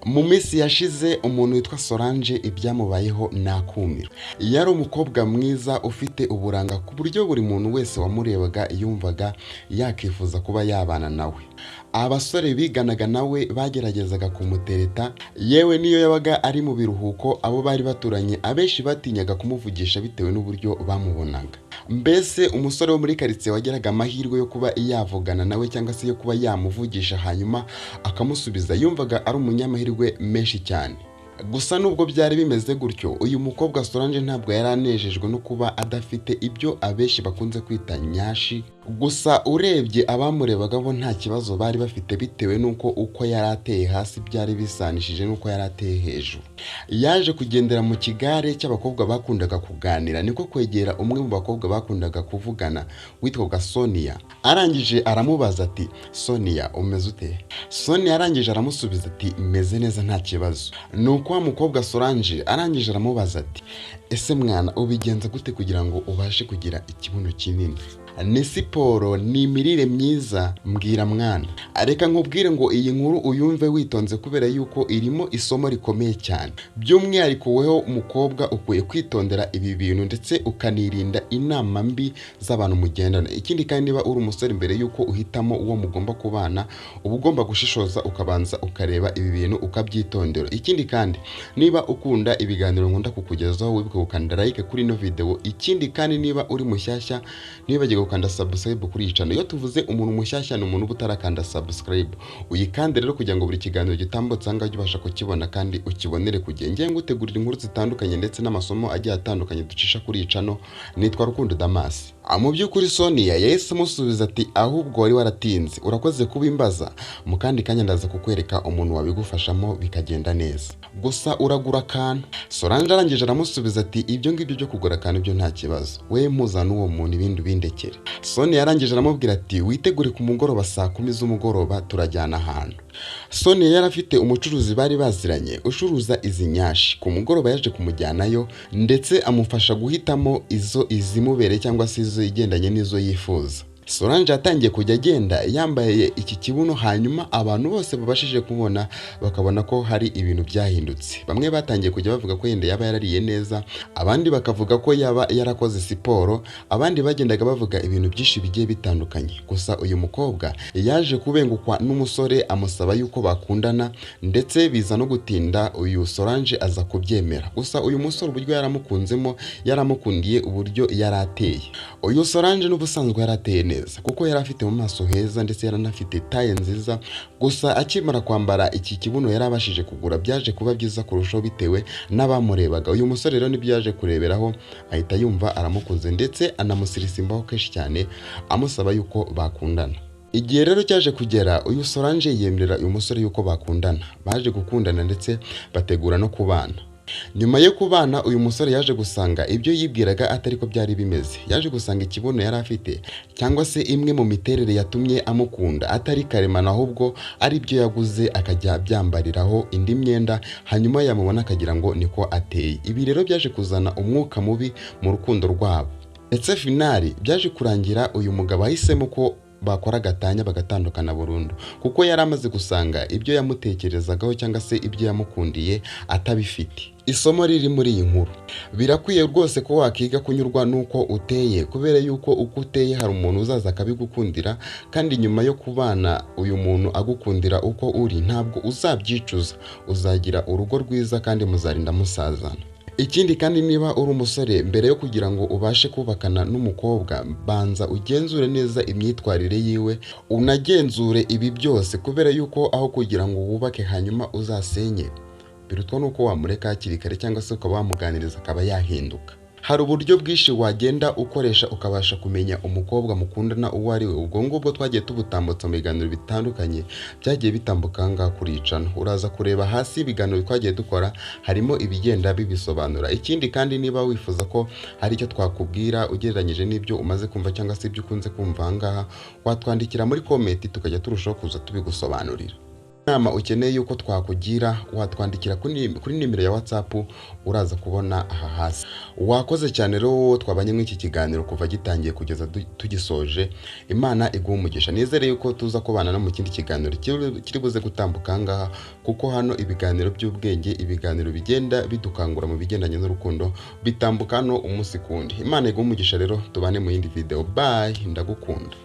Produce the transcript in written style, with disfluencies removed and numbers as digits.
Mu minsi yashize umuntu witwa Solange ibyamubayeho nakumiro. Yari umukobwa mwiza ufite uburanga ku buryo buri muntu wese wamurebaga yumvaga yakifuza kuba yabana nawe. Abasore biganaga nawe bageragezaga kumutereta, yewe niyo yabaga ari mu biruhuko abo bari baturanye abenshi batinyaga kumuvugisha bitewe n'uburyo bamubonaga. Mbese umusore wo muri karitsiye wageraga amahirwe yo kuba yavugana nawe cyangwa se yo kuba yamuvugisha hanyuma akamusubiza, yumvaga ari umunyamahirwe menshi cyane. Gusa nubwo byari bimeze gutyo, uyu mukobwa Solange ntabwo yari anejejwe no kuba adafite ibyo abenshi bakunze kwita nyashi. Gusa urebye abamurebaga bo nta kibazo bari bafite bitewe n'uko uko yari ateye hasi byari bisanishije n'uko yari ateye hejuru. Yaje kugendera mu kigare cy'abakobwa bakundaga kuganira, niko kwegera umwe mu bakobwa bakundaga kuvugana witwaga Sonia. Arangije aramubaza ati: "Sonia, umeze ute?" Sonia arangije aramusubiza ati: "Meze neza nta kibazo." Nuko wa mukobwa Solange arangije aramubaza ati: "Ese mwana, ubigenza gute kugira ngo ubashe kugira ikibuno kinini? Ni siporo, ni imirire myiza? Mbwira mwana." Reka nkubwire ngo iyi nkuru uyumve witonze kubera yuko irimo isomo rikomeye cyane. By'umwihariko weho umukobwa ukwiye kwitondera ibi bintu ndetse ukanirinda inama mbi z'abantu mugendana. Ikindi kandi niba uri umusore, mbere yuko uhitamo uwo mugomba kubana uba ugomba gushishoza ukabanza ukareba ibi bintu ukabyitondera. Ikindi kandi niba ukunda ibiganiro nkunda kukugezaho, wibuke gukanda like kuri ino video. Ikindi kandi niba uri mushyashya, ntibagirwe gukanda subscribe kuri iyi channel. Iyo tuvuze umuntu mushyashya ni umuntu uba utarakanda subscribe. Uyikande rero kugira ngo buri kiganiro gitambutse aha ngaha ujye ubasha kukibona kandi ukibonere ku gihe. Ngiye ngutegurira inkuru zitandukanye ndetse n'amasomo agiye atandukanye ducisha kuri iyi channel. Nitwa Rukundo Damas. Mu by'ukuri Sonia yahise amusubiza ati: "Ahubwo wari waratinze, urakoze kubimbaza. Mu kandi kanya ndaza kukwereka umuntu wabigufashamo bikagenda neza, gusa uragura akantu." Solange arangije aramusubiza ati: "Ibyo ngibyo byo kugura akantu byo nta kibazo, we mpuza n'uwo muntu ibindi ubindekere." Sonia yarangije aramubwira ati: "Witegure ku mugoroba saa 10 z'umugoroba turajyana ahantu." Sonia yari afite umucuruzi bari baziranye ucuruza izi nyashi. Ku mugoroba yaje kumujyanayo ndetse amufasha guhitamo izo izimubereye cyangwa se izo igendanye n'izo yifuza. Solange yatangiye kujya agenda yambaye iki kibuno, hanyuma abantu bose babashije kubona bakabona ko hari ibintu byahindutse. Bamwe batangiye kujya bavuga ko yenda yaba yarariye neza, abandi bakavuga ko yaba yarakoze siporo, abandi bagendaga bavuga ibintu byinshi bigiye bitandukanye. Gusa uyu mukobwa yaje kubengukwa n'umusore amusaba yuko bakundana, ndetse biza no gutinda uyu Solange aza kubyemera. Gusa uyu musore uburyo yaramukunzemo, yaramukundiye uburyo yari ateye. Uyu Solange n'ubusanzwe yari ateye neza kuko yari afite mu maso heza ndetse yaranafite taye nziza. Gusa akimara kwambara iki kibuno yari abashije kugura byaje kuba byiza kurushaho bitewe n'abamurebaga. Uyu musore rero nibyo yaje kureberaho ahita yumva aramukunze ndetse anamusirisimbaho kenshi cyane amusaba yuko bakundana. Igihe rero cyaje kugera uyu Solange yemerera uyu musore yuko bakundana. Baje gukundana ndetse bategura no kubana. Nyuma yo kubana uyu musore yaje gusanga ibyo yibwiraga atari ko byari bimeze. Yaje gusanga ikibuno yari afite cyangwa se imwe mu miterere yatumye amukunda atari karemano, ahubwo ari byo yaguze akajya abyambariraho indi myenda, hanyuma yamubona akagira ngo niko ateye. Ibi rero byaje kuzana umwuka mubi mu rukundo rwabo. Ndetse finali byaje kurangira uyu mugabo ahisemo ko bakora agatanya bagatandukana burundu, kuko yari amaze gusanga ibyo yamutekerezagaho cyangwa se ibyo yamukundiye atabifite. Isomo riri muri iyi nkuru: birakwiye rwose ko wakiga kunyurwa n'uko uteye, kubera yuko uko uteye hari umuntu uzaza akabigukundira, kandi nyuma yo kubana uyu muntu agukundira uko uri ntabwo uzabyicuza, uzagira urugo rwiza kandi muzarinda musazana. Ikindi kandi niba uri umusore, mbere yo kugira ngo ubashe kubakana n'umukobwa banza ugenzure neza imyitwarire yiwe, unagenzure ibi byose, kubera yuko aho kugira ngo wubake hanyuma uzasenye birutwa nuko wamureka hakiri kare cyangwa se ukaba wamuganiriza akaba yahinduka. Hari uburyo bwinshi wagenda ukoresha ukabasha kumenya umukobwa mukundana uwo ari we. Ubwo ngubwo twagiye tubutambutsa mu biganiro bitandukanye byagiye bitambuka aha ngaha kuri icano. Uraza kureba hasi ibiganiro twagiye dukora, harimo ibigenda bibisobanura. Ikindi kandi niba wifuza ko hari icyo twakubwira ugereranyije n'ibyo umaze kumva cyangwa se ibyo ukunze kumva aha ngaha, watwandikira muri comment tukajya turushaho kuza tubigusobanurira. Inama ukeneye yuko twakugira, watwandikira kuri nimero ya WhatsApp uraza kubona aha hasi. Wakoze cyane rero wowe twabanye muri iki kiganiro kuva gitangiye kugeza tugisoje. Imana iguhe umugisha. Nizere yuko tuza kubana no mu kindi kiganiro kiri buze gutambuka aha ngaha, kuko hano ibiganiro by'ubwenge, ibiganiro bigenda bidukangura mu bigendanye n'urukundo bitambuka hano umunsi ku wundi. Imana iguhe umugisha rero, tubane mu yindi video. Bye, ndagukunda.